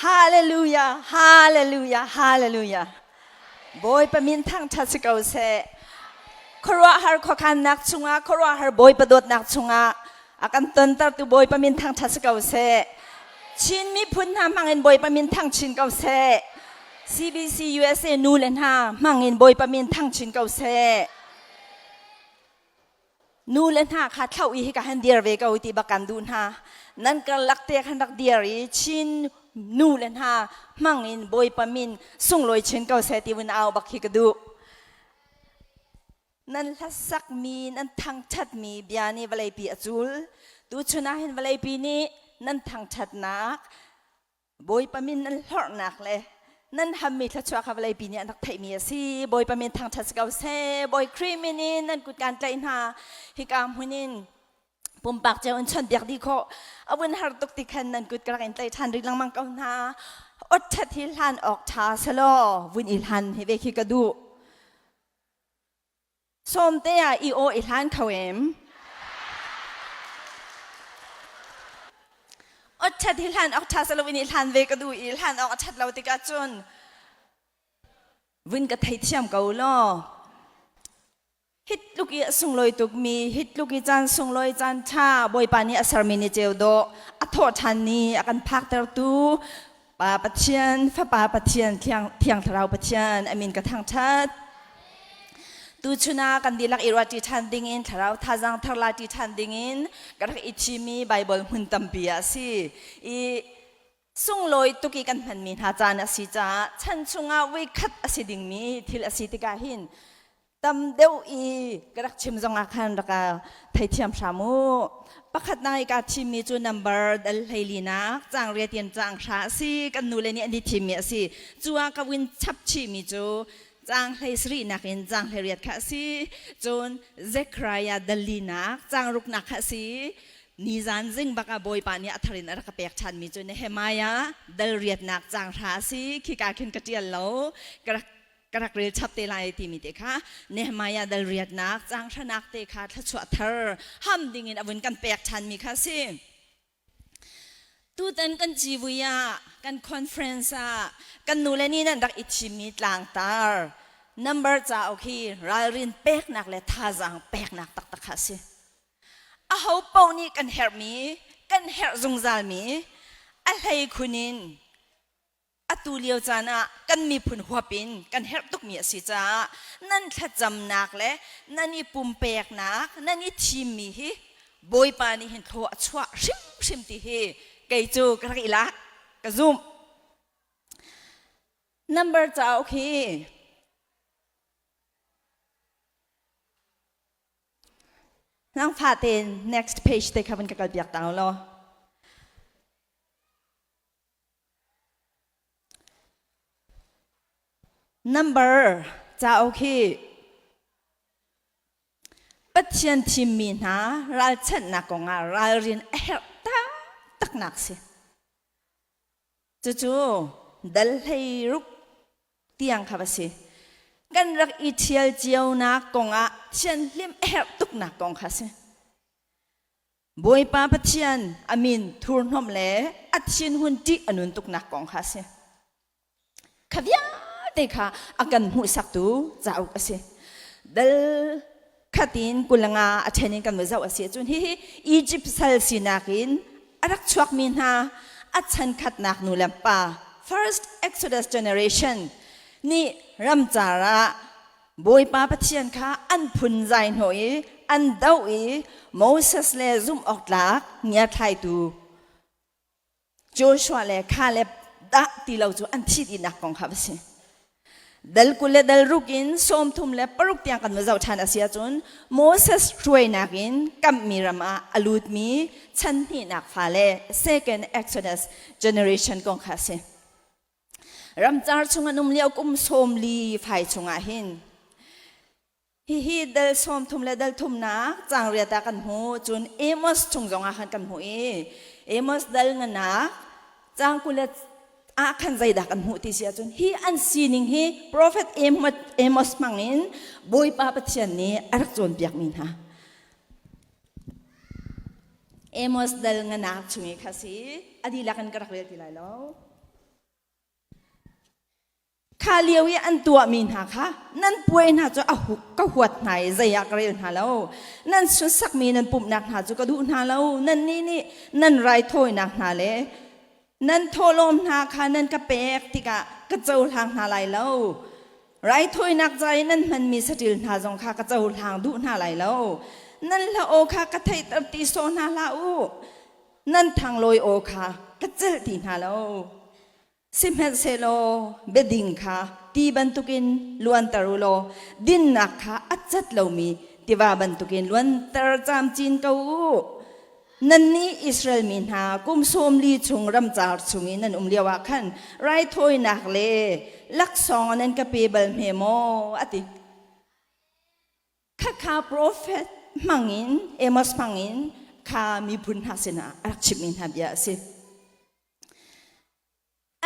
Hallelujah, hallelujah, hallelujah. Bawipa min thangṭhat si ko seh. Khuaruahhar khuakhannak chungah, khuaruahhar Bawipa dawtnak chungah a kan tontertu Bawipa min thangṭhat si ko seh. Chin miphun hna hmangin Bawipa min thang chin ko seh. CBC USA nu le hna hmangin Bawipa min thang chin ko seh. Nu le hna kha thlo i hika han dir ve ko ti bak kan duh hna. Nan karlak te khan rak dir i Chin nu le hna hmang in Bawipa min sunglawi chin ko seh ti vun au bak hi ka duh. Nan hlasakmi, nan thangṭhatmi bia nih vawleipi a cul. Tuchun ah hin vawleipi nih nan thangṭhatnak, Bawipa min nan hlorhnak le nan hammi thluachuah kha vawleipi nih an rak theihmi a si. Bawipa min thangṭhat si ko seh. Bawi Khrih min in nan kut kaan tlaih hna. Hika hmun in pumpak cio in chawnhbiak dih khawh a vun har tuk ti khan nan kut ka rak in tlaih ṭhan rih lengmang ko hna. Ot ṭhat hi hlan awk ṭha selaw vun i hlan hi ve khi ka duh. Sawmte ah i aw i hlan kho em? Ot ṭhat hi hlan awk ṭha selaw in i hlan ve ka duh i hlan awk a ṭhat lo tikah cun vun ka theithiam ko law. Hi tluk i a sunglawi tukmi, hi tluk i caan sunglawi caan ṭha Bawipa nih a sermi ni ceu dawh a thawh ṭhan ni a kan phaktertu Pa Pathian, Fapa Pathian, Thiang, Thiang Thlarau Pathian a min ka thangṭhat. Tuchun ah kan dihlak i ruahṭi ṭhan dingin thlarau thazaang thar lati ṭhan dingin ka rak i thimi Baibal hmun tampi ah a si. I sunglawi tuk i kan hmanmi hna caan a si caah chan chungah voikhat a si dingmi thil a si tikah hin tam deuh i ka rak chim zongah khan rak theithiam hram u. Pakhatnak i kaa thimmi cu number dal hleilinak caang riat in caang hra a si. Kan nule nih an i thimmi a si. Cu ah ka win chap chihmi cu caang hlei sarihnak in caang hlei riat kha a si. Cun Zechariah dal linak caang ruknak kha a si. Nizan zing bak ah Bawipa nih a thar in a rak ka pek ṭhanmi cu Nehemiah dal riatnak caang hra a si. Khika khin ka ṭial lo. Ka rak ka rak rel chap te lai timi te kha Nehemiah dal riatnak caang hranak te kha thluachuah thar ham dingin a vun kan pek ṭhanmi kha a si. Tutan kan civui ah kan conference ah kan nule nih nan rak i thimmi tlangtar number cauk hi ralrin peknak le thazaang peknak taktak kha a si. Aho paoh nih kan herhmi, kan herh zungzalmi a hlei khun in atu lio caan ah kan miphun huap in kan herh tukmi a si caah nan thlacamnak le nan i pumpeknak nan i thimmi hi Bawipa nih hin thlaw a chuah hrimhrim ti hi kei cu ka rak i lak ka zumh. Number cauk hi nang fatein next page te kha van ka kal piak ta law. Number cauk hi Pathian thimmi hna ralchanhnak kongah ralrin a herh taktaknak si. Cucu dal 16 tiang kha va si. Kan rak i ṭhial cionak kongah thianhlim a herh tuknak kong kha si. Bawipa Pathian a min thurhnawmh le a thinhun ṭih a nun tuknak kong kha a si. Kha vialte kha a kan hmuhsaktu cauk a si. Dal khatin kulanga a ṭhen in kan va zoh a si ahcun hihi Egypt sal sinak in a rak chuakmi hna a chan khatnak nu le pa first Exodus generation nih ramcar ah Bawipa Pathian kha an phunzai hnawh i an doh i Moses le zumhawktlak ngiathlaitu Joshua le Caleb dah ti lo cu an thi dihnak kong kha va si. Dal 20 le dal ruk in 36 tiang kan va zoh ṭhan a si ahcun Moses hruainak in kamhmi ram ah a lutmi chan hnihnak fale second Exodus generation kong kha a si. Ramcar chung an um lio kum 40 fai chungah hin hihi dal 30 le dal thumnak caang riat ah kan hmu cun Amos chung zongah khan kan hmu i Amos dal nganak caang 20 le ah khan zeidah kan hmuh ti si ahcun hi an sining hi prophet Amos hmangin Bawipa Pathian nih a rak cawnpiakmi hna Amos dal nganak chung i kha si a dihlak in ka rak rel ti lai lo. Kha lio i an tuahmi hna kha nan puai hna cu a ka huat hna i zei ah ka rel hna lo. Nan sunsakmi nan pumhnak hna cu ka duh hna lo. Nannih nih nan raithawinak hna le nan thawhlawm hna kha nan ka pek tikah ka cohlang hna lai lo. Raithawinak ca i nan hmanmi saṭil hna zong kha ka cohlang duh hna lai lo. Nan hla aw kha ka theihter ti sawh hna hlah u. Nan thanglawi aw kha ka celh ti hna lo. Sihmanhsehlaw biading kha ti bantukin luanter u law dinnak kha a cat lomi tiva bantukin luanter camcin ko u. Nannih Israel mi hna kum 40 chung ramcar chung i nan um lioah khan raithawinak le laksawng nan ka pe bal hme maw? a ti. Khakha profet hmangin Amos hmangin kha miphun hna sinah a rak chimmi hna bia a si.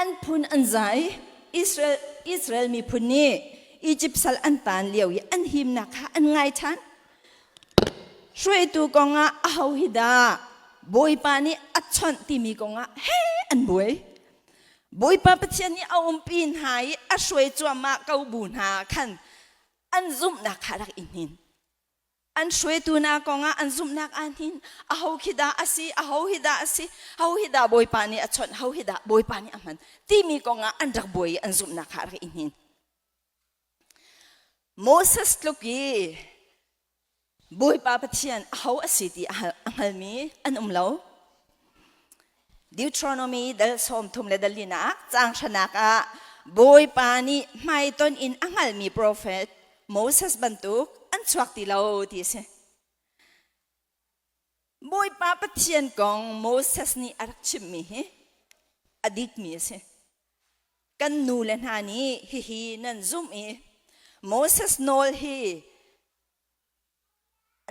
An phun an zai. Israel, Israel miphun nih Egypt sal an taan lio i an himnak kha an ngai ṭhan. Hruaitu kongah aho hi dah Bawipa nih a chawnh timi kongah he an buai. Bawipa Pathian nih a umpi hna i a hruai cuahmah ko bu hna khan an zumhnak kha rak i hnin. An hruaitu hna kongah an zumhnak aa hnin. Aho khi dah a si, aho hi dah a si, ho hi dah Bawipa nih a chawnh, ho hi dah Bawipa nih a hman timi kongah an rak buai i an zumhnak kha a rak i hnin. Moses tluk i Bawipa Pathian aho a si ti a hngalmi an um lo. Deuteronomy dal 30 le dal linak caang hranak ah Bawipa nih hmaiton in a hngalmi profet Moses bantuk an chuak ti lo ti a si. Bawipa Pathian kong Moses nih a rak chimmi hi a dikmi a si. Kan nu le hna nih hihi nan zumh i Moses nawl hi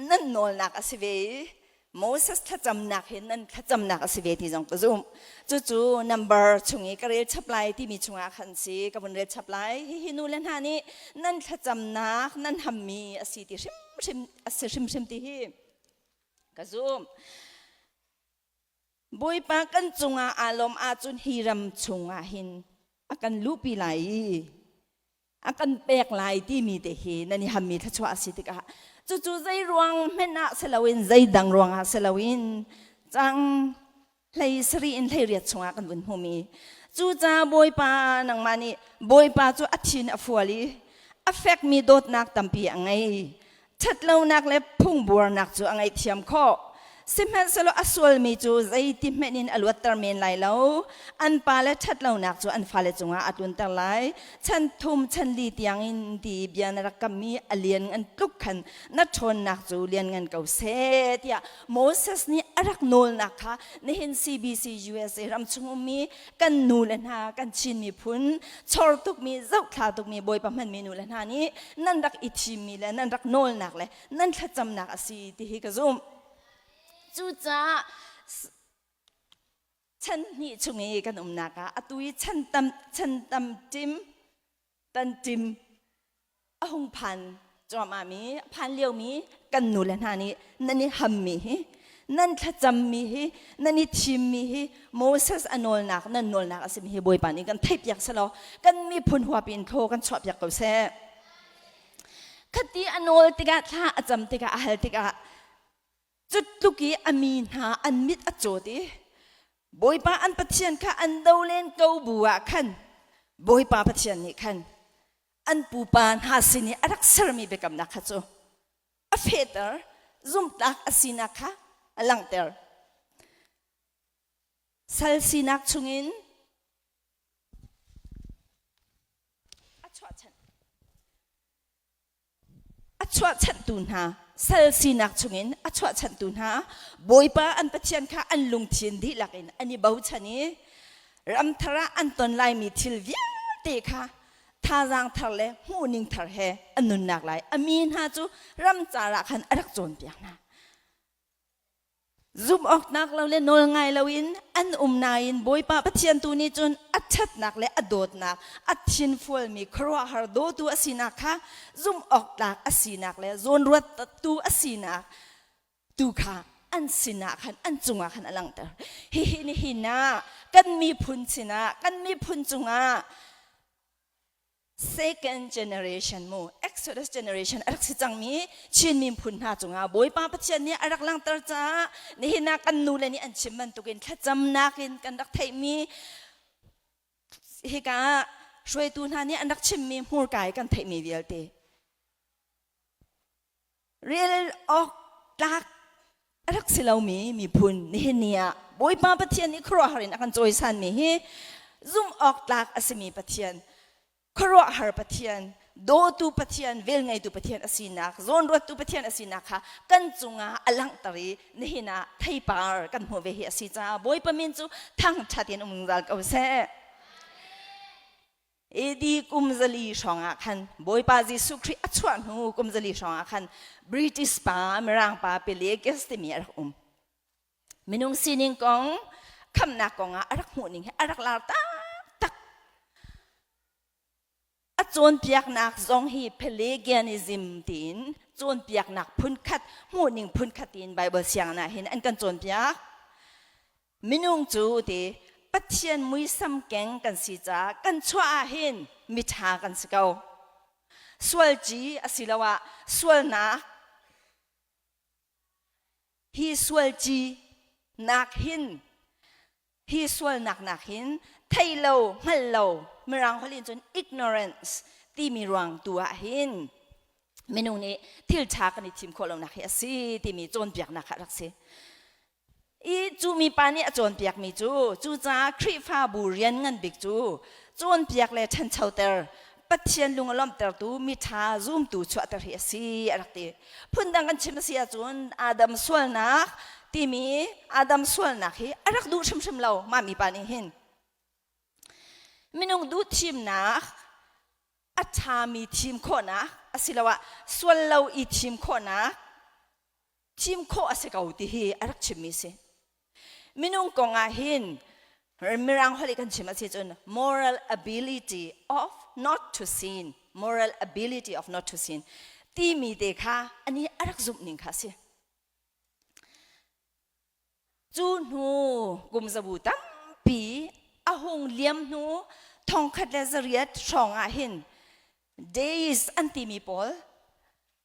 nan nawlnak a si ve i Moses thlacamnak hi nan thlacamnak a si ve ti zong ka zumh. Cucu number chung i ka rel chap lai timi chungah khan si ka vun rel chap lai. Hihi nu le hna nih nan thlacamnak nan hammi a si ti hrimhrim a si hrimhrim ti hi ka zumh. Bawipa kan cungah aa lawm ahcun hi ram chungah hin a kan luhpi lai i a kan pek lai timi te hi nan i hammi thluachuah a si tikah cucu zei ruang hmenh ah si loin zei dang ruangah si loin cang hlei sarih in hlei riat chungah kan vun hmumi cuca Bawipa nangmah nih Bawipa cu a thin a fual i a fekmi dawtnak tampi a ngei ṭhatlonak le phungbuarnak cu a ngaihthiam khawh. Sihmanhsehlaw a sualmi cu zeiti hmenh in a luatter men lai lo. An pale ṭhatlonak cu an fale cungah a tlunter lai. Chan thum, chan li tiangin ti bia na rak kammi a lianngan tluk khan na ṭhawnnak cu lianngan ko seh, tiah Moses nih a rak nawlnak kha nihin CBC USA ram chung ummi kan nu le hna kan Chin miphun chor tukmi zohthla tukmi Bawipa hmanmi nu le hna nih nan rak i thimmi le nan rak nawlnak le nan thlacamnak a si ti hi ka zumh. Cucaah chan hnih chung i kan umnak ah atu i chan tam chan tam tim tan tim a hung phan cuahmah mi a phan liomi kan nu le hna nih nan i hammi hi nan thlacammi hi nan i thimmi hi Moses a nawlnak nan nawlnak a simi hi Bawipa nih kan theihpiak selaw kan miphun huap in thlaw kan chuahpiak ko seh. Khati a nawl tikah thla a cam tikah a hal tikah Cutluk i a mi hna an mit a cawt i Bawipa an Pathian kha an do len ko bu ah khan Bawipa Pathian nih khan an pupa hna sin i a rak sermi biakamnak kha cu a fehter, zumhtlak a sinak kha a langhter. Sal sinak chungin a chuahchanh. A chuahchanhtu hna sal sinak chungin a chuahchanhtu hna Bawipa an Pathian kha an lungthin dihlak in an i bochan i ramthar ah an ton laimi thil vialte kha thazaang thar le hmuhning thar he an nunnak lai a mi hna cu ramcar ah khan a rak cawnpiak hna. Zumhawknak lo le nawlngai loin an um nain Bawipa Pathian tu nih cun a ṭhatnak le a dawtnak, a thinfualmi khuaruahhar dawtu a sinak kha zumhawktlak a sinak le zawnruattu a sinak tu kha an sinah khan an cungah khan a langhter. Hihi nihin ah kan miphun sinah kan miphun cungah. Second generation mu Exodus generation a rak si cangmi Chin miphun hna cungah Bawipa Pathian nih a rak langhter caah nihin ah kan nule nih an chim bantukin thlacamnak in kan rak theihmi hika ah hruaitu hna nih an rak chimmi hmurka i kan theihmi vialte rel awk tlak a rak si lomi miphun nihin ni ah Bawipa Pathian nih khuaruahhar in a kan cawisanmi hi zumh awk tlak a simi Pathian khuaruahhar Pathian dawtu Pathian velngeitu Pathian a sinak zawnruattu Pathian a sinak kha kan cungah a langhter i nihin ah theipar kan hmuh ve hi a si caah Bawipa min cu thangṭhat in um zungzal ko seh. AD kum zali hrawng ah khan Bawipa Jesuh Khrih a chuah hnu kum zali hrawng ah khan British pa Mirang pa Pelagius timi a rak um. Minung sining kong khamnak kong ah a rak hmuh ning hi a rak lar taktak. A cawnpiaknak zong hi Pelagianism tiin cawnpiaknak phunkhat hmuhning phunkhat tiin Bible sianginn ah hin an kan cawnpiak. Minung cu ti Pathian muisam keng kan si caah kan chuah ah hin miṭha kan si ko. Sualci asiloah sualnak hi sualci nak hin hi sualnak nak hin thei lo hngal lo mirang holh in cun ignorance timi ruang tu ah hin minung nih thil ṭha kan i thim khawh lonak hi a si timi cawnpiaknak kha a rak si. I cu mipa nih a cawnpiakmi cu cucaah Khrihfabu rian ngan bik cu cawnpiak le ṭhanchoter Pathian lung a lawmhtertu miṭha zumtu chuahter hi a si a rak ti. Phundang kan chim a si ahcun Adam sualnak timi Adam sualnak hi a rak duh hrimhrim lo mah mipa nih hin. Minung duh thimnak a ṭhami thim khawhnak asiloah sual lo i thim khawhnak thim khawh a si ko ti hi a rak chimmi si. Minung kong ah hin Mirang holh i kan chim a si cun moral ability of not to sin, moral ability of not to sin timi te kha ani a rak zumh ning kha a si. Cu hnu kum zabu tampi a hung liam hnu 1800 hrawng ah hin Deist an timi pawl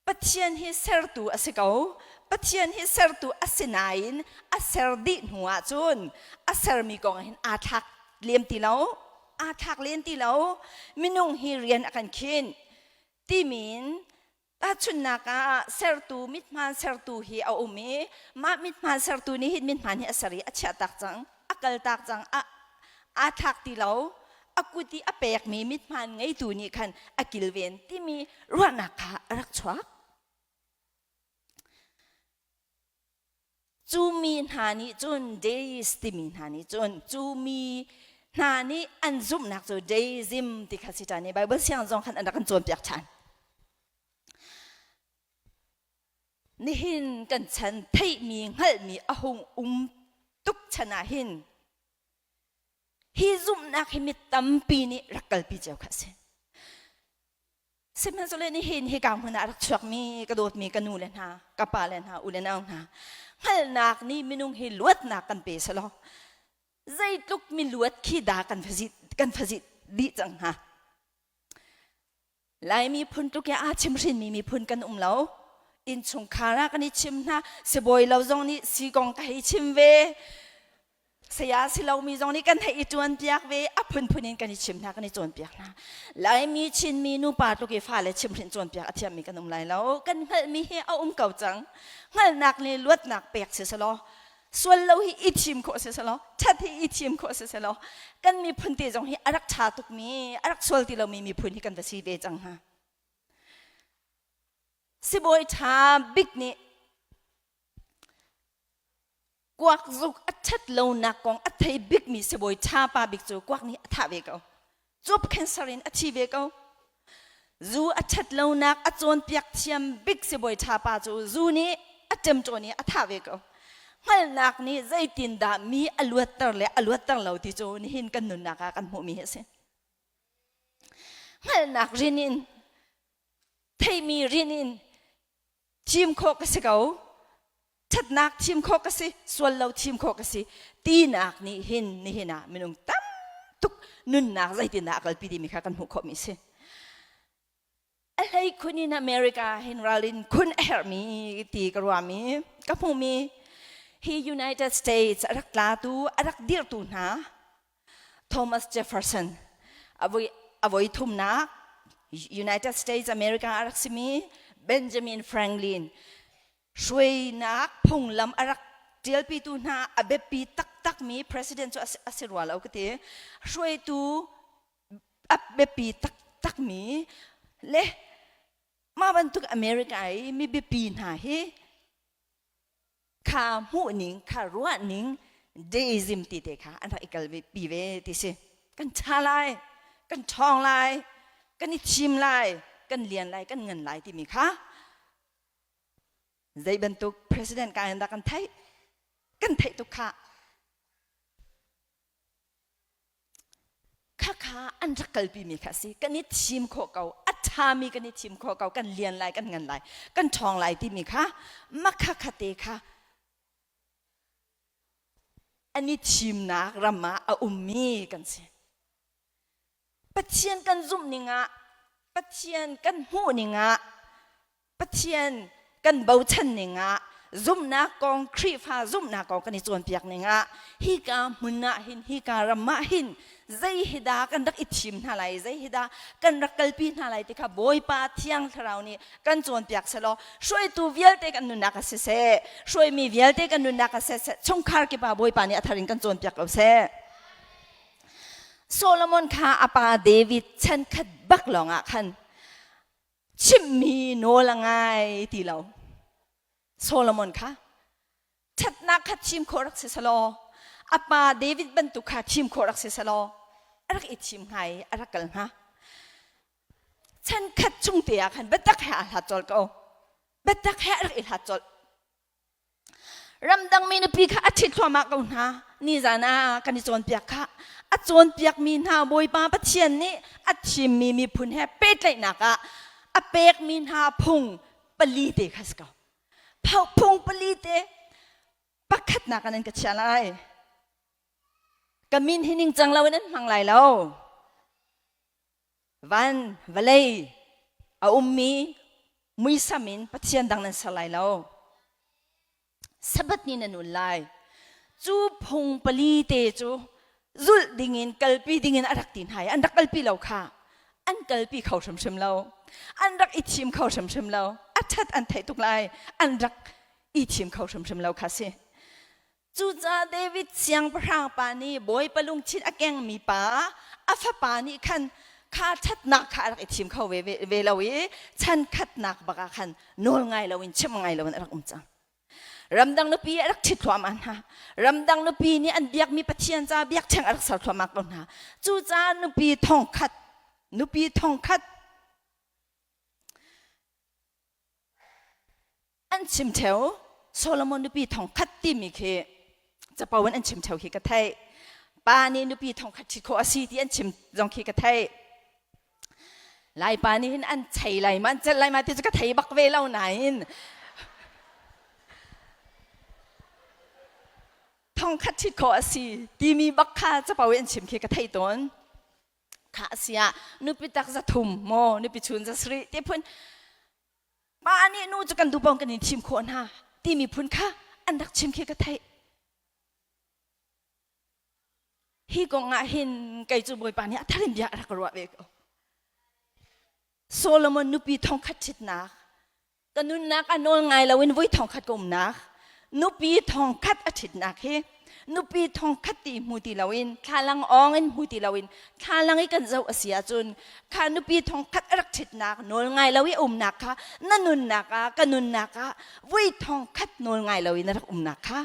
Pathian hi sertu a si ko. Pathian hi sertu a si nain a ser dih hnu ah cun a sermi kong hin aa thlak lem ti lo. Aa thlak len ti lo. Minung hi rian a kan khinh. Timin tahchunhnak ah sertu mithmaan sertu hi a um i mah mithmaan sertu nih hin mithmaan hi a ser i a chiah tak cang a kal tak cang a aa thlak ti lo a kut i a pekmi mithmaan ngeitu nih khan a kilven timi ruahnak kha a rak chuak. Cu mi hna nih cun deist timi hna nih cun cu mi hna nih an zumhnak cu deism ti kha si ṭhan i Bible siang zong khan an rak kan cawnpiak ṭhan. Nihin kan chan theihmi hngalhmi a hung um tuk chan ah hin Hi zumhnak hi mi tampi nih rak kalpi cio kha a si. Sihmanhsehlaw nihin hika hmun ah rak chuakmi ka dawtmi ka nu le hna, ka pa le hna, u le nau hna, hngalhnak nih minung hi luatnak kan pe selaw zeitluk mi luat khi dah kan fazit kan fazit dih cang hnga. Lai miphun tluk i aa chimhrinmi miphun kan um lo. Innchungkhar ah kan i chim hna. Sibawi lo zong nih si kong ka hei chim ve. Saya si lomi zong nih kan hei i ṭuanpiak ve. A phunphun in kan i chim hna, kan i cawnpiak hna. Laimi, Chinmi, nupa tluk i fale chimhrin cawnpiak a thiammi kan um lai lo. Kan hngalhmi hi a um ko cang. Hngalhnak le luatnak pek si selaw sual lo hi i thim khawh si selaw ṭhat hi i thim khawh si selaw kan miphun te zong hi a rak ṭha tukmi a rak sual ti lomi miphun hi kan va si ve cang hnga sibawi ṭha bik nih kuak zuk a ṭhat lonak kong a thei bikmi sibawi ṭha pa bik cu kuak nih a thah ve ko cuap cancer in a thi ve ko. Zu a ṭhat lonak a cawnpiak thiam bik sibawi ṭha pa cu zu nih a ṭemṭawn i a thah ve ko. Hngalhnak nih zeitindah mi a luatter le a luatter lo ti cu nihin kan nunnak ah kan hmuhmi hi a si. Hngalhnak rin in theimi rin in thim khawh ka si ko ṭhatnak thim khawh ka si sual lo thim khawh ka si tinak nih hin nihin ah minung tam tuk nunnak zeitindah a kalpi timi kha kan hmuh khawhmi si. A hlei khun in America hin ralrin khun a herhmi ti ka ruahmi ka hmuhmi hi United States a rak tlatu a rak dirhtu hna Thomas Jefferson a voi thumnak United States America a rak simi Benjamin Franklin hruainak phunglam a rak ṭialpitu hna a biapi taktakmi president cu a si rua lo ka ti. Hruaitu a biapi taktakmi le mah bantuk America i mi biapi hna hi kha hmuhning kha ruahning deism ti te kha an rak i kalpi ve ti si. Kan ṭha lai, kan ṭhawng lai, kan i thim lai, kan lian lai, kan ngan lai timi kha Zei bantuk president ka in dah kan theih? Kan theih tuk khah. Khakha an rak kalpi mi kha si. Kan i thim khawh ko. A ṭhami kan i thim khawh ko. Kan lian lai, kan ngan lai, kan ṭhawng lai timi kha makha khate kha an i thimnak ram ah a ummi kan si. Pathian kan zumh ning ah, Pathian kan hmuh ning ah Pathian kan bochan ning ah zumhnak kong Khrihfa zumhnak kong kan i cawnpiak ning ah hika hmun ah hin hika ram ah hin zei hi dah kan rak i thim hna lai zei hi dah kan rak kalpi hna lai ti kha Bawipa Thiang Thlarau nih kan cawnpiak selaw hruaitu vialte kan nunnak ah siseh hruaimi vialte kan nunnak ah siseh chungkhar kip ah Bawipa nih a thar in kan cawnpiak ko seh Solomon kha a pa David chan khat bak lawng ah khan chimhmi nawl a ngai ti lo. Solomon kha ṭhatnak kha thim khawh rak si selaw a pa David bantuk kha thim khawh rak si selaw a rak i thim hnga i a rak kal hnga. Chan khat chung te ah khan biatak he aa hlat colh ko. Biatak he a rak i hlat colh. Ramdangmi nupi kha a ṭhit thluahmah ko hna. Nizan ah kan i cawnpiak kha. A cawnpiakmi hna Bawipa Pathian nih a thimmi miphun he pehtlaihnak ah a pekmi hna phung pali te kha si ko. Phung pali te pakhatnak ah nan ka chia lai. Ka min hi ningcang loin an hmang lai lo. Van, vawlei a ummi muisam in Pathian dang nan ser lai lo. Sabbath ni nan ul lai. Cu phung pali te cu zulh dingin kalpi dingin a rak ti hna i an rak kalpi lo kha an kalpi kho hrimhrim lo. An rak i thim kho hrimhrim lo. A ṭhat an theih tuk lai. An rak i thim kho hrimhrim lo kha si. Cucaah David siangpahrang pa nih Bawipa lungthin a kengmi pa a fapa nih khan kha ṭhatnak kha a rak i thim kho ve, ve lo i chan khatnak bak ah khan nawl ngai loin chim ngai loin a rak um cang. Ramdang nupi a rak ṭhit thluahmah hna. Ramdang nupi nih an biakmi Pathian ca biakṭheng a rak ser thluahmah ko hna. Cucaah nupi thongkhat, nupi thongkhat An chim theo Solomon nupi thong khat timi khi capo in an chim theo khi ka theih. Pa nih nupi thong khat ṭhit khawh a si ti an chim zong khi ka theih. Laipa nih hin an chei lai ma an celh lai ma ti cu ka thei bak ve lo nain thong khat ṭhit khawh a si timi bak kha capo in an chim khi ka theih tawn. Kha a si ah nupi tak za thum maw nupi chun za sarih ti phun Pa nih nu cu kan duh paoh kan in thim khawh hna timi phun kha an rak chim khi ka theih. Hi kong ah hin kei cu Bawipa nih a tharin bia a rak ruah ve ko. Solomon nupi thongkhat ṭhitnak, ka nunnak a nawl ngai loin voi thongkhat ka umnak, nupi thongkhat a ṭhitnak hi nupi thongkhat ti hmu ti loin thlalang awng in hmu ti loin thlalang i kan zoh a si ahcun kha nupi thongkhat a rak ṭhitnak nawl ngai lo i umnak kha na nunnak ah ka nunnak ah vui thongkhat nawl ngai lo i na rak umnak kha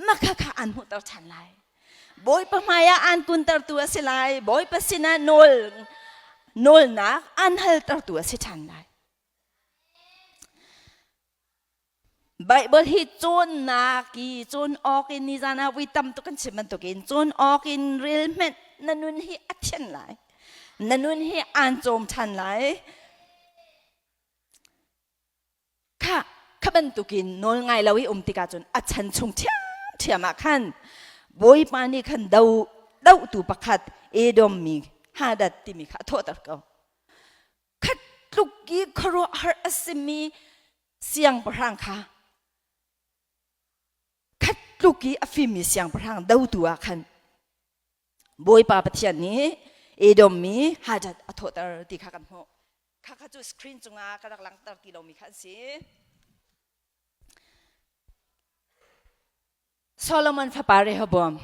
makha kha aan hmuhter ṭhan lai Bawipa hmai ah aan kuntertu a si lai Bawipa sinah nawl nawlnak aan haltertu a si ṭhan lai Baibal hi cawnnak i cawn awk in nizan ah vui tam tuk kan chim bantukin cawn awk in rel hmenh na nun hi a thian lai. Na nun hi aan cawm ṭhan lai. Kha kha bantukin nawl ngai lo i um tikah cun a chan chung ṭhiamṭhiam ah khan Bawipa nih khan do dohtu pakhat Edom mi Hadad timi kha a thawhter ko. Khat. tluk i khuaruahhar a simi siangpahrang kha khat tluk i a fimmi siangpahrang dotu ah khan Bawipa Pathian nih Edom mi Hadad a thawhter ti kha kan hmuh. Kha kha cu screen cungah ka rak langhter ti lomi kha an si. Solomon fapa Rehoboam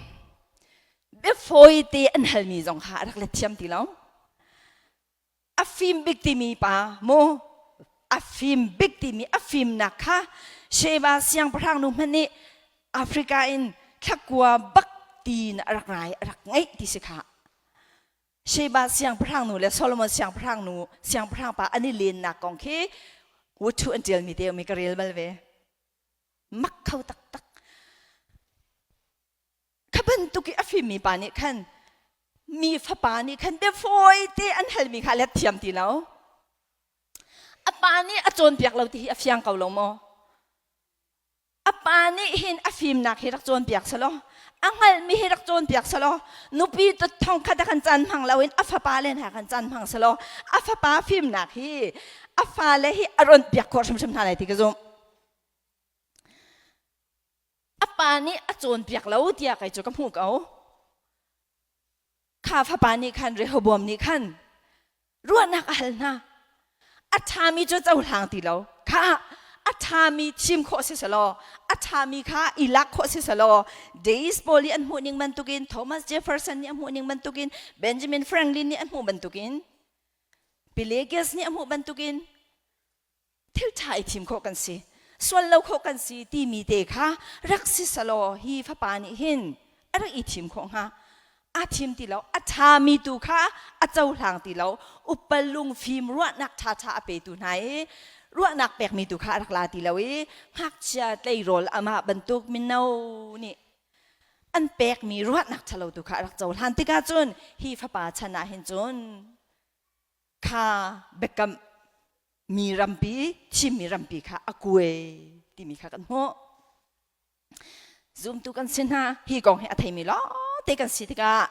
biafawi te an halmi zong kha a rak let thiam ti lo. A fim bik timi pa mu a fim bik timi a fimnak kha Sheba siangpahrang nu hmanh nih Africa in thlakua bak tiin a rak rai a rak ngeih ti si kha. Sheba siangpahrang nu le Solomon siangpahrang nu siangpahrang pa an i lennak kong khi Wuthu an ṭialmi te mi ka rel bal ve. Mak kho taktak. Kha bantuk i a fimmi pa nih khan mi fapa nih khan biafawi te an halmi kha let thiam ti lo. A pa nih a cawnpiak lo ti hi a fiang ko lo maw? A pa nih hin a fimnak hi rak cawnpiak selaw, a hngalhmi hi rak cawnpiak selaw, nupi thong khat a kan caan hmang loin a fapa le hna kan caan hmang selaw, a fapa fimnak hi a fale hi a rawnhpiak khawh hrimhrim hna lai ti ka zumh. A pa nih a cawnpiak lo tiah kei cu ka hmuh ko. Kha fapa nih khan Rehoboam nih khan ruahnak a hal hna. A ṭhami cu cohlang ti lo. Kha a ṭhami thim khawh si selaw, a ṭhami kha i lak khawh si selaw, Days pawl i an hmuh ning bantukin, Thomas Jefferson nih a hmuh ning bantukin, Benjamin Franklin nih a hmuh bantukin, Pelagius nih a hmuh bantukin thil ṭha i thim khawh kan si sual lo khawh kan si timi te kha rak si selaw hi fapa nih hin a rak i thim khawh hnga. Aa thim ti lo, a ṭhami tu kha a cohlang ti lo. Upa lungfim ruahnak ṭhaṭha a petu hna i ruahnak pekmi tu kha a rak la ti lo i ngakchia tleirawl amah bantuk mino nih an pekmi ruahnak ṭhalo tu kha a rak cohlan tikah cun hi fapa chan ah hin cun kha biakam mi rampi thimmi rampi kha a kuai timi kha kan hmuh. Zumtu kan si hna, hi kong hi a theimi lawngte kan si tikah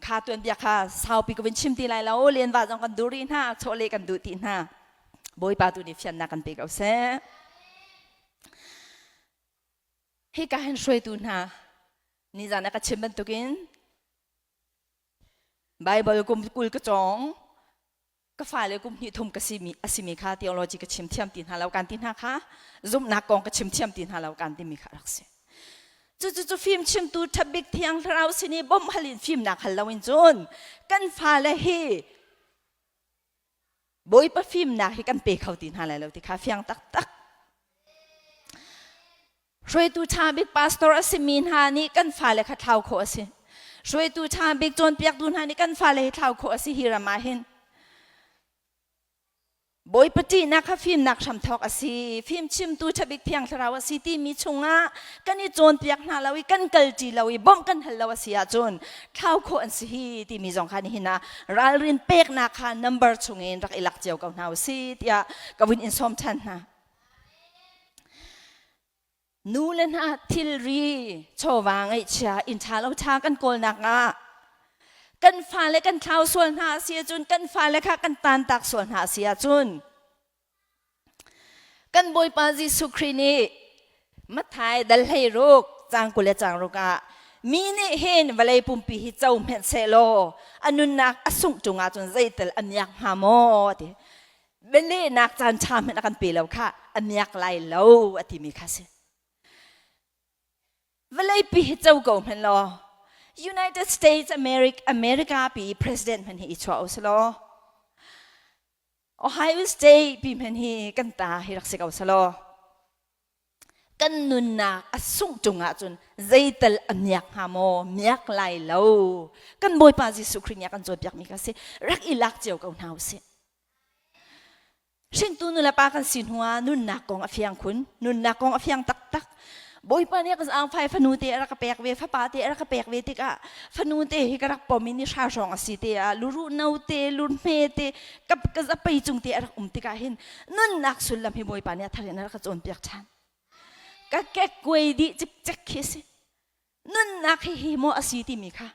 kha tuanbia kha saupi ka vun chim ti lai lo. Lenva zong kan dur rih hna, chawleh kan duh ti hna. Bawipa tu nih fiannak kan pe ko seh. Hika hin hruaitu hna nizan ah ka chim bantukin Bible kum 20 ka cawng, ka fale kum hnih thum ka simi a simi kha theology ka chim thiam ti hna lo kan ti hna kha, zumhnak kong ka chim thiam ti hna lo kan timi kha rak si. Cucu cu fim chimtu ṭhabik Thiang Thlarau sin i bawmh hal in fimnak hal loin cun kan fale hi Bawipa fimnak hi kan pe kho ti hna lai lo ti kha fiang taktak. Hruaitu ṭha bik pastor a simi hna nih kan fale kha thlau khawh a si. Hruaitu ṭha bik cawnpiaktu hna nih kan fale hi thlau khawh a si hi ram ah hin. Bawipa ṭihnak kha fimnak hramthawk a si. Fimchimtu ṭha bik Thiang Thlarau a si timi chungah kan i cawnpiak hna lo i kan kalṭi lo i bawmh kan hal lo a si ahcun thlau khawh an si hi timi zong kha nihin ah ralrin peknak kha number chungin rak i lak cio ko hna u si tiah ka vun in sawm ṭhan hna. Nu le hna thilri chawva ngaihchia inn ṭha lo ṭha kan kawlnak ah kan fale kan thlau sual hna a si ahcun, kan fale kha kan tantak sual hna a si ahcun, kan Bawipa Jesuh Khrih nih Matthai dal 16 caang 20 le caang ruk ah, mi nih hin vawlei pumpi hi co hmenh sehlaw a nunnak a sungh ṭung ahcun zeital a miak hnga maw, ti. Bialehnak caan ṭha hmanh a kan pe lo kha, a miak lai lo a timi kha si. Vawleipi hi co ko hmanh law, United States America, America pi president hmanh hi i chuah u selaw, Ohio State pi hmanh hi kan ta hi rak si ko selaw, kan nunnak a sungh ṭung ahcun zeital a miak hnga maw? Miak lai lo. Kan Bawipa Jesuh Khrih nih a kan cawnpiakmi kha si. Rak i lak cio ko hna u sih. Hringtu nulepa kan si hnuah nunnak kong a fiang khun. Nunnak kong a fiang taktak. Bawipa nih ka zaangfai fanu te a rak ka pek ve, fapa te a rak ka pek ve tikah fanu te hi ka rak pom i ni hra hrawng a si te ah luruh no te, lurhme te, ka ka zapei cung te a rak um tikah hin nunnak sullam hi Bawipa nih a thar in a rak ka cawnpiak ṭhan. Ka kekkuai dih cikcek khi si. Nunnak hi hi maw a si timi kha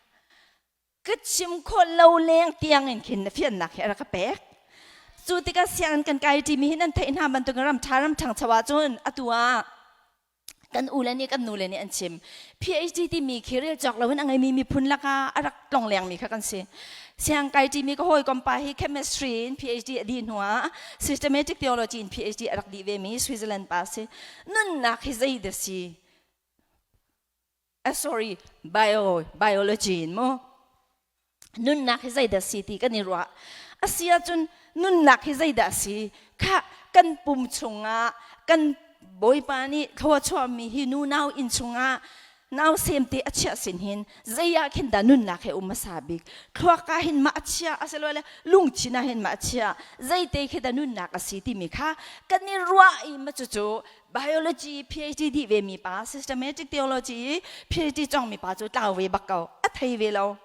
ka chim khawh lo leng tiang in khin na fiannak hi a rak ka pek. Cu tikah sianginn kan kai ṭimi hi nan theih hna bantukin ram ṭha ram ṭhangcho ahcun atu ah kan u le nih kan nu le nih an chim. PhD timi khi rel cawk loin a ngeimi miphun lakah a rak tlonglengmi kha kan si. Siang kai ṭimi ka hawikom pa hi chemistry in PhD a dih hnuah systematic theology in PhD a rak dih vemi Switzerland pa si. Nunnak hi zei dah si? Sorry, biology in mu. Nunnak hi zeidah si ti kan i ruah. A si ahcun nunnak hi zeidah si? Kha kan pum chungah kan Bawipa nih thlua chuahmi hi nu nau inn chungah nau sem te a chiah sin hin zei ah khin dah nunnak he um hmasa bik? Thluak ah hin mah a chiah asilole lungthin ah hin mah a chiah zeite khi dah nunnak a si timi kha kan i ruah i ma cucu biology PhD dih ve mi pa systematic theology PhD cawng mi pa cu tlau ve bak ko a thei ve lo.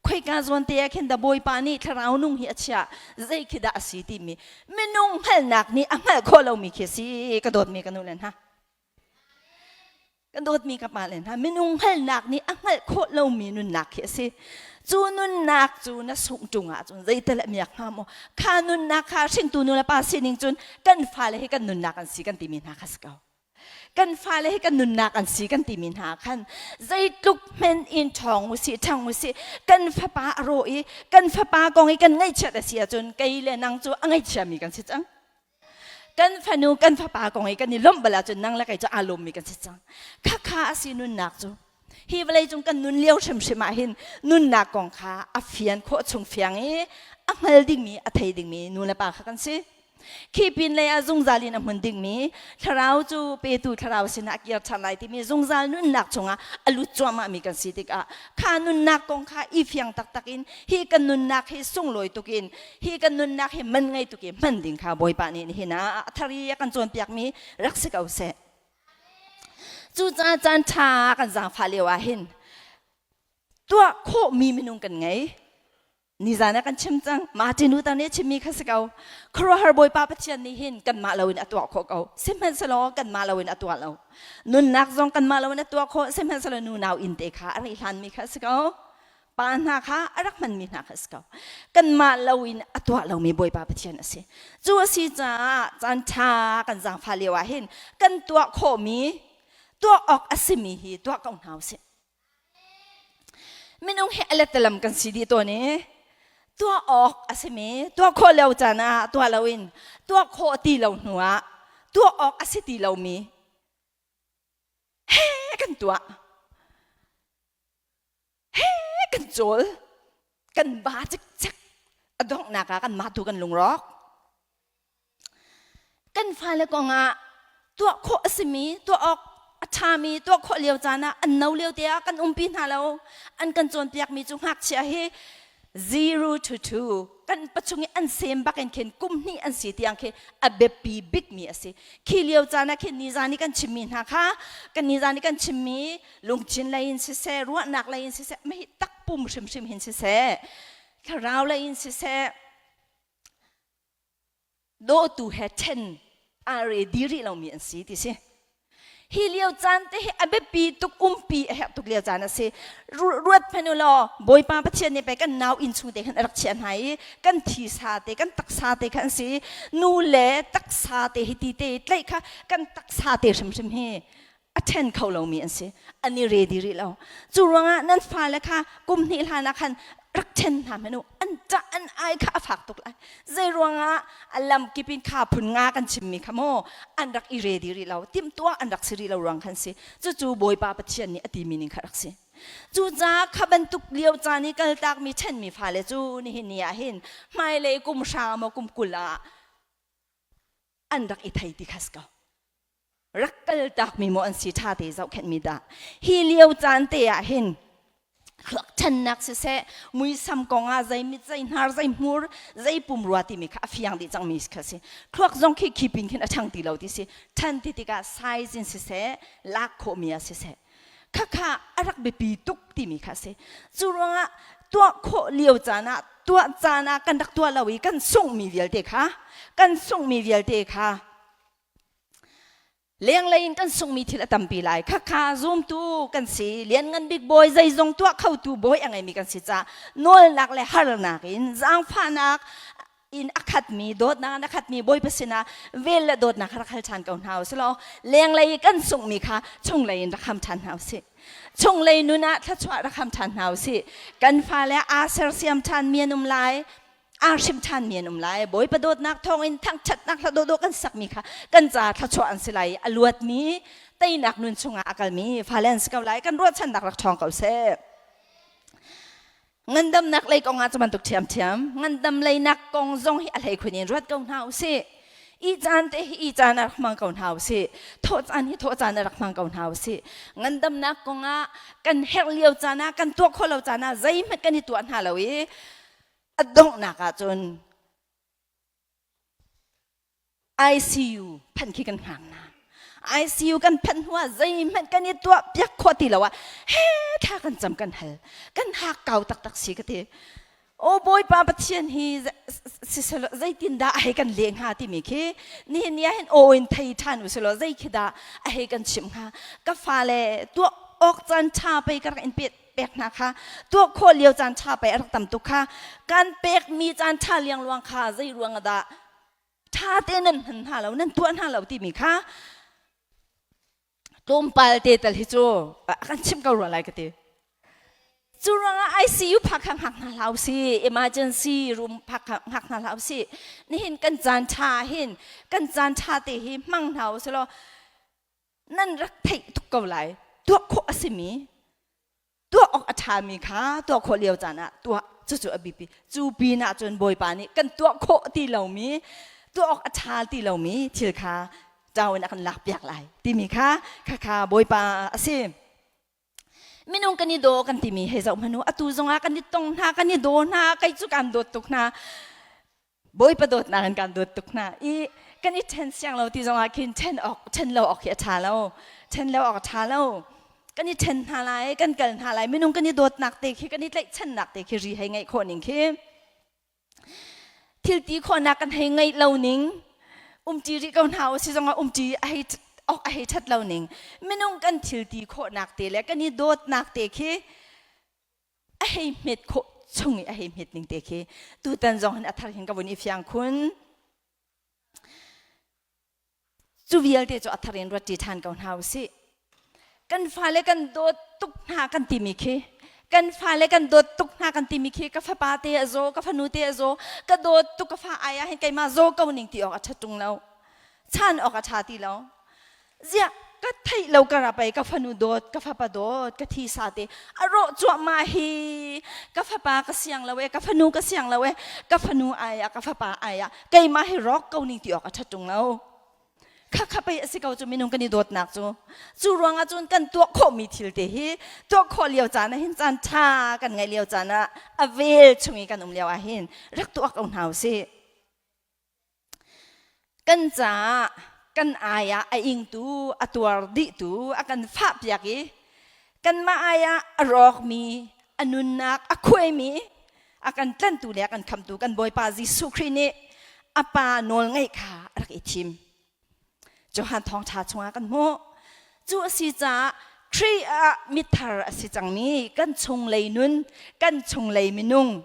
Khoika zawn te ah khin da Bawipa nih thlarau nung hi a chiah zei khi dah a si timi minung hngalhnak nih a hngalh khawh lomi khi si. Ka dawtmi ka nu le hna, ka dawtmi ka pa le hna, minung hngalhnak nih a hngalh khawh lomi nunnak khi a si. Cu nunnak cu na sungh ṭung ahcun zeital a miak hnga maw? Kha nunnak kha hringtu nu le pa sining cun kan fale hi kan nunnak an si kan timi hna kha si ko. Kan fale hi kan nunnak an si kan timi hna khan zeitluk hmen in ṭhawng usih, ṭhang usih, kan fapa a rawh i kan fapa kong i kan ngaihchiat a si ahcun kei le nang cu a ngaihchiami kan si cang. Kan fanu kan fapa kong i kan i lawmh bal ahcun nang le kei cu aa lawmmi kan si cang. Khakha a si nunnak cu. Hi vawlei cung kan nun lio hrimhrim ah hin nunnak kong kha a fian khawh chung fiang i a hngal dingmi, a thei dingmi nu le pa kha kan si. Khi pin lei ah zungzal in a hmun dingmi thlarau cu petu thlarau sinah a kir ṭhan lai timi zungzal nunnak chungah a lut cuahmahmi kan si tikah kha nunnak kong kha i fiang taktak in hi kan nunnak hi sunglawi tuk in, hi kan nunnak hi man ngei tuk i hman ding kha Bawipa nih nihin ah a thar i a kan cawnpiakmi rak si ko seh. Cucaah caan ṭha kan zaangfah lio ah hin tuah khawhmi minung kan ngei. Nizan ah kan chim cang. Martin Luther nih a chimmi kha si ko. Khuaruahhar Bawipa Pathian nih hin kanmah loin a tuah khawh ko. Sihmanhsehlaw kanmah loin a tuah lo. Nunnak zong kanmah loin a tuah khawh. Sihmanhsehlaw nu nau inn te kha a rih hlanmi kha si ko. Pa hna kha a rak hmanmi hna kha si ko. Kanmah loin a tuah lomi Bawipa Pathian a si. Cu a si caah caan ṭha kan zaangfah lio ah hin kan tuah khawhmi, tuah awk a simi hi tuah ko hna usih. Minung hi a lettalam kan si dih tawn i tuah awk a simi tuah khawh lo caan ah tuah loin tuah khawh ti lo hnu ah tuah awk a si ti lomi he kan tuah, he kan cawl, kan ba cikcek, a donghnak ah kan mah tu kan lungrawk. Kan fale kong ah tuah khawh a simi, tuah awk a ṭhami tuah khawh lio caan ah an no lio te ah kan umpi hna lo. An kan cawnpiakmi cu ngakchia hi 0 to 2 kan pachung i an sem bak in khin kum hnih an si tiang khi a biapi bikmi a si. Khi lio caan ah khin nizan i kan chimmi hna kha, kan nizan i kan chimmi lungthin lei in siseh, ruahnak lei in siseh, mah hi takpum hrimhrim hin siseh, thlarau lei in siseh, dawtu he ṭhen aa re di rih lomi an si ti si. Hi lio caan te hi a biapi tuk, umpi a herh tuk lio caan a si. Ruat hmanh u law, Bawipa Pathian nih pei kan nau inn chung te khan a rak chiah hna i kan thisa te, kan taksa te khan si. Nu le taksa te hi ti te tlaih kha kan taksa te hrimhrim hi a ṭhen kho lomi an si. An i ready rih lo. Cu ruangah nan fale kha kum hnih hlan ah khan rak ṭhen hna hmanh u. An ṭah an ai kha a fak tuk lai. Zei ruangah a lam kip in kha phun nga kan chimmi kha maw an rak i ready rih lo, timhtuah an rak si rih lo ruang khan si. Cucu Bawipa Pathian nih a timi ning kha rak si. Cucaah kha bantuk lio caan i kaltakmi ṭhenmi fale cu nihin ni ah hin hmailei kum hra maw kum 20 ah an rak i thei ti kha si ko. Rak kaltakmi maw an si, ṭha te zohkhenhmi dah. Hi lio caan te ah hin thluak siseh, muisam kong ah zei mit, zei hnar, zei hmur, zei pumrua timi kha a fiang dih cangmi kha si. Thluak zong khi khipin khin a ṭhang ti lo ti si. Ṭhan ti tikah size in siseh, lak khawhmi ah siseh, khakha a rak biapi tuk timi kha si. Cu ruangah tuah khawh lio caan ah, tuah caan ah kan rak tuah lo i kan sunghmi vialte kha, kan sunghmi vialte kha lenglei in kan sunghmi thil a tampi lai. Khakha zumtu kan si, lianngan bik bawi, zeizong tuah khotu bawi a ngeimi kan si caah nawlnak le harnak in zaangfahnak. In a khatmi dawtnak in a khatmi Bawipa sinah vel le dawtnak kha rak hal ṭhan ko hna u sih law lenglei i kan sunghmi kha chunglei in rak ham ṭhan hna u sih. Chunglei nun ah thluachuah rak ham ṭhan hna u sih. Kan fale aa sersiam ṭhanmi an um lai, aa hrim ṭhanmi an um lai. Bawipa dawtnak thawngin thangṭhatnak hla dawhdawh kan sakmi kha kan ca thluachuah an si lai i a luatmi teinak nun chungah a kalmi fale an si ko lai. Kan ruahchannak rak ṭhawng ko seh. Ngandamnak lei kong ah cu bantuk ṭhiamṭhiam ngandam leinak kong zong hi a hleikhun in ruat ko hna usih. I caan te hi i caan ah rak hmang ko hna usih. Thawh caan hi thawh caan ah rak hmang ko hna usih. Ngandamnak kong ah kan herh lio caan ah kan tuah khawh lo caan ah zeihmanh kan i tuah hna lo i a donghnak ah cun ICU phanh khi kan hngak hna. ICU kan phanh hnu ah zeihmanh kan i tuah piak khawh ti lo ah he thla kan cam kan hal. Kan hak kau taktak si ka ti. O Bawipa Pathian hi zeitin dah a hei kan leh hnga timi khi nihin ni ah hin aw in thei ṭhan u silaw zei khi dah a hei kan chimh hnga. Ka fale tuah awk caan ṭha pei ka rak in pek pek hna kha tuah khawh lio caan ṭha pei a rak tam tuk kha kan pekmi caan ṭha liangluang kha zei ruang ah dah ṭha te nan hman hna lo nan tuah hna lo timi kha tlawmpal te tal hi cu a kan chimh ko rua lai ka ti. Cu ruangah ICU phak kha hngak hna hlah usih, emergency room phak kha hngak hna hlah usih. Nihin kan caan ṭha hin kan caan ṭha te hi hmang hna usih law nan rak theih tuk ko lai. Tuah khawh a simi tuah awk a ṭhami kha tuah khawh lio caan ah tuah cucu a biapi. Cu pin ah cun Bawipa nih kan tuah khawh ti lomi tuah awk a ṭha ti lomi thil kha ṭau in a kan lakpiak lai timi kha khakha Bawipa a si. Minung kan i daw kan timi hei zoh hmanh u atu zongah kan i tong hna kan i daw hna kei cu kaan dawt tuk hna Bawipa dawtnak in kaan dawt tuk hna i kan i ṭhen siang lo ti zongah khin ṭhen awk ṭhen lo awk hi a ṭha lo ṭhen lo awk a ṭha lo kan i ṭhen hna lai kan kal hna lai minung kan i dawtnak te khi kan i tlaihchannak te khi ri hei ngeih khawh ning khi thil ti khawhnak kan hei ngeih lo ning umṭi rih ko hna usih zongah umṭi a hei awk a hei ṭhat lo ning minung kan thil ti khawhnak te le kan i dawtnak te khi a hei hmet khawh chung i a hei hmet ning te khi tutan zong hin a thar hin ka vun i fiang khun Cu vialte cu a thar in ruat ṭi ṭhan ko hna usih. Kan fale kan dawt tuk hna kan timi khi kan fale kan dawt tuk hna kan timi khi ka fapa te a zaw, ka fanu te a zaw, ka dawt tuk ka fa ai ah hin keimah zaw ko ning ti awk a ṭha ṭung lo. Chan awk a ṭha ti lo. Ziah ka theih lo ka ra pei ka fanu dawt, ka fapa dawt, ka thi sa te a rawh cuahmah hi ka fapa ka siang lo e, ka fanu ka siang lo e, ka fanu ai ah ka fapa ai ah keimah hi rawk ko ning ti awk a ṭha ṭung lo. Khakha pei a si ko cu minung kan i dawtnak cu. Cu ruangah cun kan tuah khawhmi thil te hi tuah khawh lio caan ah hin caan ṭha kan ngeih lio caan ah a vel chung i kan um lio ah hin rak tuah ko hna usih. Kan caah kan ai ah a ingtu, a tuar dihtu, a kan fahpiak i kanmah ai ah a rawkmi, a nunnak a khuaimi, a kan tlantu le a kan khamtu kan Bawipa Jesuh Khrih nih a Pa nawlngaih kha a rak i thim. Johan thawngṭha chungah kan hmuh. Cu a si caah Khrih ah mithar a si cangmi kan chunglei nun, kan chunglei minung,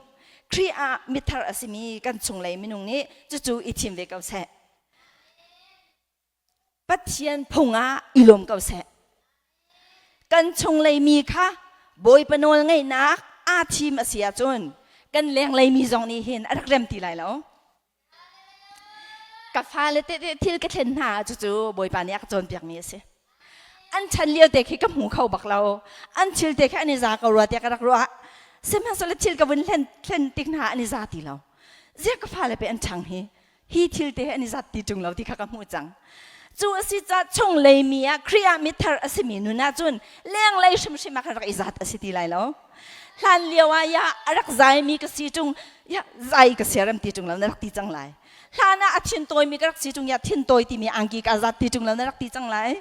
Khrih ah mithar a simi kan chunglei minung nih cucu i thim ve ko seh. Pathian phung ah i lawm ko seh. Kan chunglei mi kha Bawipa nawl ngeihnak aa thim a si ahcun kan lenglei mi zong nih hin a rak rem ti lai lo. Ka fale tete thil ka thlen hna cucu Bawipa nih a ka cawnpiakmi a si. An chan lio te khi ka hmu kho bak lo. An thil te khi an i za ko rua tiah ka rak ruah. Sihmanhsehlaw thil ka vun hlen, thlen tik hna an i za ti lo. Ziah ka fale pe an ṭhang hi hi thil te an i zat ti ṭung lo ti kha ka hmuh cang. Cu a si caah chunglei mi ah Khrih ah mithar a simi nun ah cun lenglei hrimhrim ah khan rak i zat a si ti lai lo. Hlan lio ah ya a rak zaimi ka si ṭung ya zai ka siarem ti ṭung lo na rak ti cang lai. Hlan ah a thin tawimi ka rak si ṭung ya thin tawi timi angki ka zat ti ṭung lo na rak ti cang lai.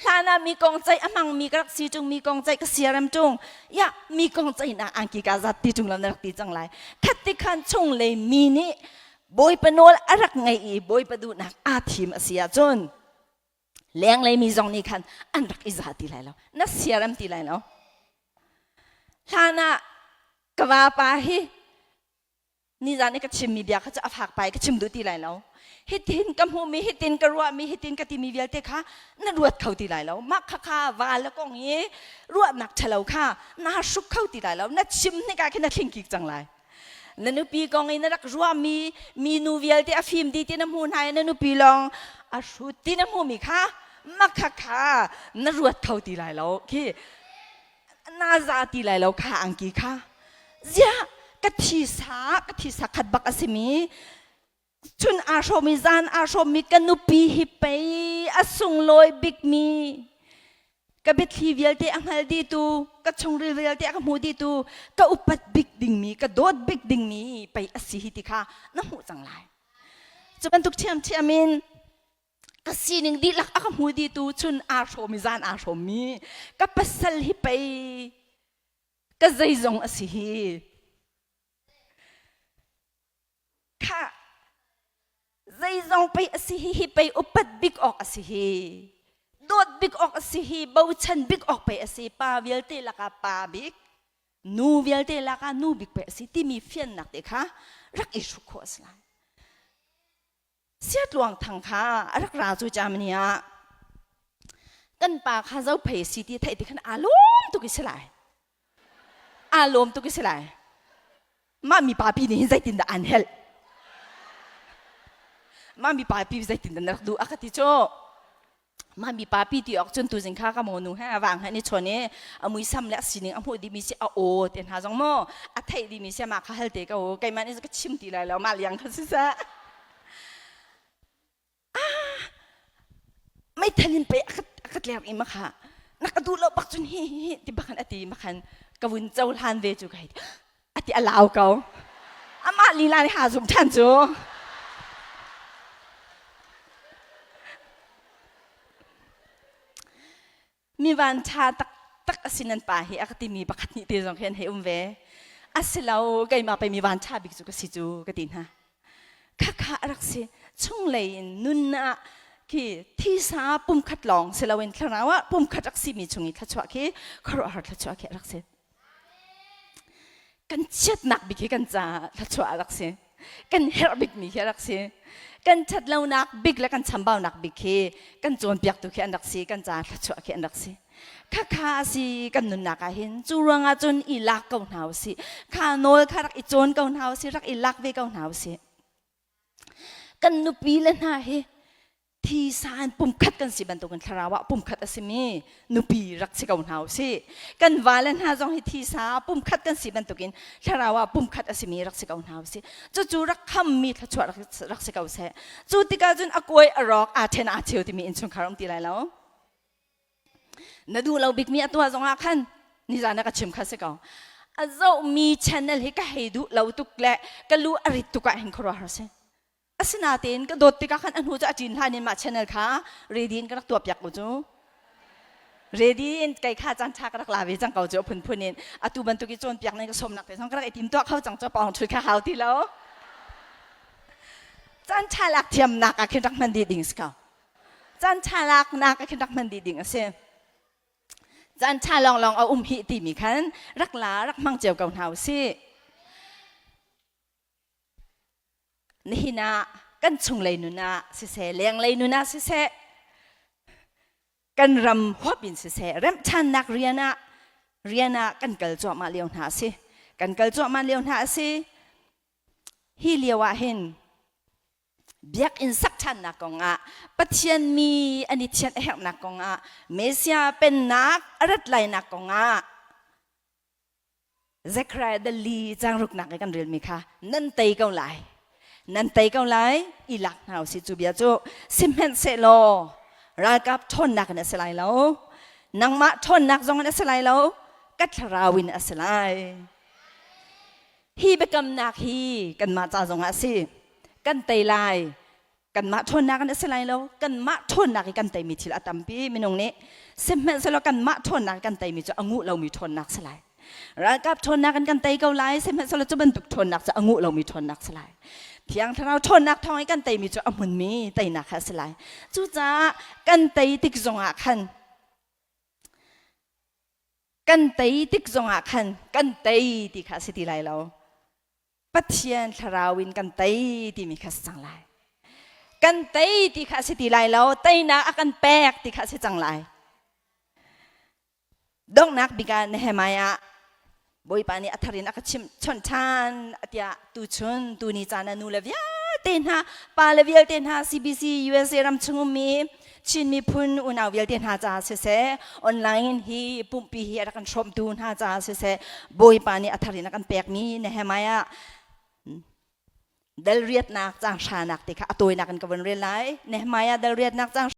Hlan ah mi kong ceih a hmangmi ka rak si ṭung mi kong ceih ka siarem ṭung ya mi kong ceihnak angki ka zat ti ṭung lo na rak ti cang lai. Khat ti khan chunglei mi nih Bawipa nawl a rak ngaih i Bawipa duhnak aa thim a si ahcun lenglei mi zong nih khan an rak i za ti lai lo na siarem ti lai lo hlan ah ka vapa hi Nizan i ka chimmi bia kha cu a fak pa i ka chim duh ti lai lo. Hitin ka hmuhmi, hitin ka ruahmi, hitin ka timi vialte kha na ruat kho ti lai lo. Mah kha kha va le kong i ruahnak ṭhalo kha naa hruk kho ti lai lo. Na chim hnik ah khin na thling kik cang lai. Na nupi kong i na rak ruahmi minu vialte a fim dih ti na hmuh hna i na nupi lawng a hrut ti na hmuhmi kha mah kha kha na ruat kho ti lai lo. Khi na za ti lai lo kha angki kha ziah ka thisa ka thisa khat bak a simi chun aa hrawmi zan aa hrawmi ka nupi hi pei a sunglawi bikmi ka biathli vialte a hngal dihtu ka chungril vialte a ka hmu dihtu ka upat bik dingmi ka dawt bik dingmi pei a si hi ti kha na hmuh cang lai cu bantuk ṭhiamṭhiam in ka sining dihlak a ka hmu dihtu chun aa hrawmi zan aa hrawmmi ka pasal hi pei ka zeizong a si hi kha zeizong pei a si hi hi pei upat bik awk a si hi dawt bik awk a si hi bochan bik awk pei a si pa vialte lakah pa bik nu vialte lakah nu bik pei a si timi fiannak te kha rak i hruk khawh a si lai Siatluang Thang kha a rak ra cu Germany ah kan pa kha zophei si ti theih ti khan aa lawm tuk i si lai aa lawm tuk i si lai mah mi pa pi nih hin zeitin dah an helh mah mi pa pi zeitin dah na rak duh a ka ti cu mah mi pa pi ti awk cun tuzing kha ka monu he wang he ni chawn i a muisam le a sining a hmuh dihmi si a aw te hna zong maw a theih dihmi si mah kha hal te ko keimah nih ka chim ti lai lo mah liang kha si seh ah meithal in pei a ka tler i makha na ka duh lo bak cun hi hi ti bakhan ati makhan ka vun cohlan ve cu ka hei ati a lau ko amah lila nih ha zum ṭhan cu mi van ṭha taktak a si nan pa hi a ka timi pakhat nih te zong khi an hei um ve asilo keimah pei mi van ṭha bik cu ka si cu ka ti hna khakha a rak si chunglei in nun ah khi thisa pumkhat lawng si loin thlarau ah pumkhat rak simi chung i thluachuah khi khuaruahhar thluachuah khi a rak si Kan chiatnak bik hi kan caah thluachuah a rak si. Kan herh bikmi khi a rak si. Kan ṭhatlonak bik le kan chambaunak bik khi kan cawnpiaktu khi an rak si. Kan caah thluachuah khi an rak si. Khakha a si kan nunnak ah hin cu ruangah cun i lak ko hna usih. Kha nawl kha rak i cawn ko hna usih, rak i lak ve ko hna usih. Kan nupi le hna hi thisa in pumkhat kan si bantukin thlarau ah pumkhat a simi nupi rak si ko hna usih. Kan vale hna zong hi thisa ah pumkhat kan si bantukin thlarau ah pumkhat a simi rak si ko hna usih. Cucu rak khammi thluachuah rak, rak si ko seh. Cu tikah cun a kuai a rawk aa ṭhen aa cheu timi innchungkhar um ti lai lo. Na duh lo bikmi a tuah zongah khan nizan ah ka chim kha si ko. A zohmi channel hi ka hei duh lo tuk le ka lu a rit tuk ah hin khuaruahhar si. Asinain ka dawt tikah khan a hnu cu a ṭin hlan in mah channel kha ready in ka rak tuahpiak ko cu. Ready in kei kha caan ṭha ka rak la ve cang ko cu a phunphun in. Atu bantuk i cawnpiak ning ka sawmnak te zong ka rak i tim tuah kho cang cu pawng ṭhut kha hau ti lo. Caan ṭha lak thiamnak ah khin rak hman dih ding si ko. Caan ṭha laknak ah khin rak hman dih ding a si. Caan ṭha lawnglawng a um hih timi khan rak la rak hmang cio ko hna u sih. Nihin ah kan chunglei nun ah siseh, lenglei nun ah siseh, kan ram huap in siseh, remhṭhannak rian ah rian ah kan kal cuahmah lio hna a si. Kan kal cuahmah lio hna a si. Hi lio ah hin biakinn sak ṭhannak kongah Pathian mi an i thianh a herhnak kongah Messiah pennak a rat lainak kongah Zechariah dali changruknak i kan relmi kha nan tei ko lai. Nan tei ko lai i lak hna usih cu bia cu sihmanhsehlaw ralkap ṭhawnnak in a si lai lo. Nangmah ṭhawnnak zong in a si lai lo. Ka thlarau in a si lai. Hi biakamnak hi kanmah ca zongah a si. Kan tei lai. Kanmah ṭhawnnak in a si lai lo. Kanmah ṭhawnnak i kan teimi thil a tampi minung nih. Sihmanhsehlaw kanmah ṭhawnnak i kan teimi cu a nguh lomi ṭhawnnak si lai. Ralkap ṭhawnnak in kan tei ko lai, sihmanhsehlaw cu bantuk ṭhawnnak cu a nguh lomi ṭhawnnak si lai. Thiang Thlarau ṭhawnnak thawng i kan teimi cu a hmunmi teinak kha a si lai. Cucaah kan tei tik zongah khan kan tei tik zongah khan kan tei ti kha a si ti lai lo. Pathian thlarau in kan tei timi kha si cang lai. Kan tei ti kha a si ti lai lo, teinak a kan pek ti kha a si cang lai. Donghnak bik ah Nehemiah Bawipa nih a thar in a ka chimh chawnh ṭhan tiah tuchun tuni caan ah nu le vialte hna pa le vialte hna CBC USA ram chung ummi Chin miphun unau vialte hna caah siseh online hi pumpi hi a rak kan hrawmtu hna caah siseh Bawipa nih a thar in a kan pekmi Nehemiah dal riatnak caang hranak te kha a tawinak in ka vun rel lai. Nehemiah dal riatnak caang.